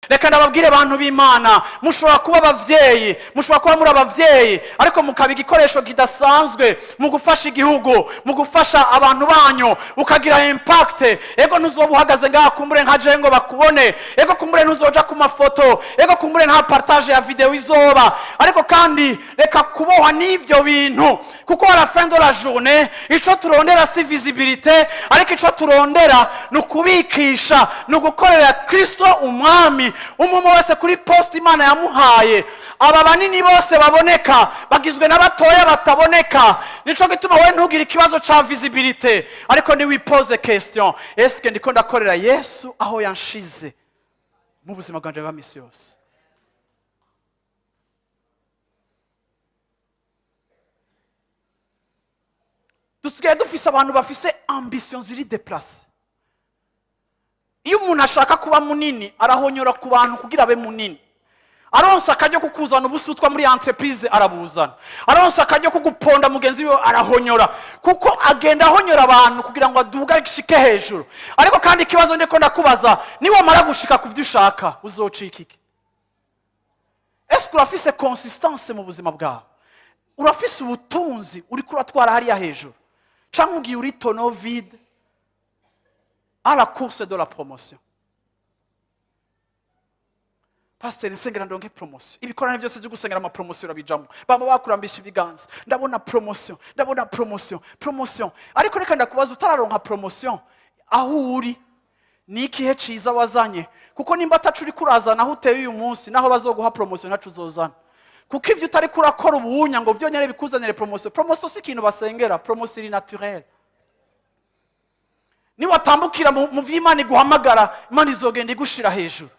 Reka ndababwire, bantu b'Imana, mushobora kuba abavyeyi, mushobora kuba muri abavyeyi, ariko mukaba igikoresho kidasanzwe mu gufasha igihugu, mu gufasha abantu banyu, ukagira impact. Ego, ntuzoba uhagaze ngaha kumbure nka jewe ngo bakubone. Ego, kumbure ntuzoja ku mafoto. Ego, kumbure nta partage ya vidéo izoba. Ariko kandi reka kubohwa n'ivyo bintu, kuko à la fin de la journée ico turondera si visibilité, ariko ico turondera ni ukubikisha, ni ugukorera Kristo Umwami, umwe wese kuri poste Imana yamuhaye. Aba banini bose baboneka bagizwe n'abatoya bataboneka. Nico gituma we ntugire ikibazo ca visibilité, ariko niwipoze question: eske ndiko ndakorera Yesu aho yanshize mu buzima bwanje bwa misi yose? Dusigaye dufise abantu bafise ambition ziri déplacées. Iyo umuntu ashaka kuba munini, arahonyora ku bantu kugira abe munini. Aronsa akaryo ko kuzana ubusutwa muri entreprise, arabuzana. Aronsa akaryo ko guponda mugenzi we, arahonyora, kuko agenda ahonyora abantu kugira ngo aduge, ashike hejuru. Ariko kandi ikibazo ndiko ndakubaza: niwamara gushika ku byo ushaka, uzocika iki? Ese urafise consistance mu buzima bwawe? Urafise ubutunzi uriko uratwara hariya hejuru, cyangwa ugiye uri tonneau vide à la course de la promotion? Pasiteri, nsengera ndonke promotion. Ibikorane byose byo gusengera ama promotion urabijamo, bama bakurambisha ibiganza: ndabona promotion, ndabona promotion, promotion. Ariko reka ndakubaza: utararonka promotion, aho uri ni ikihe ciza wazanye? Kuko nimba atacu uriko urazana aho uteye uyu munsi, naho bazoguha promotion ntaco uzozana, kuko ivyo utari kurakora ubuhunya ngo vyonyene bikuzanire promotion. Promotion si ikintu basengera, promotion iri naturelle. Niwatambukira mu vy'Imana iguhamagara, Imana izogenda igushira hejuru.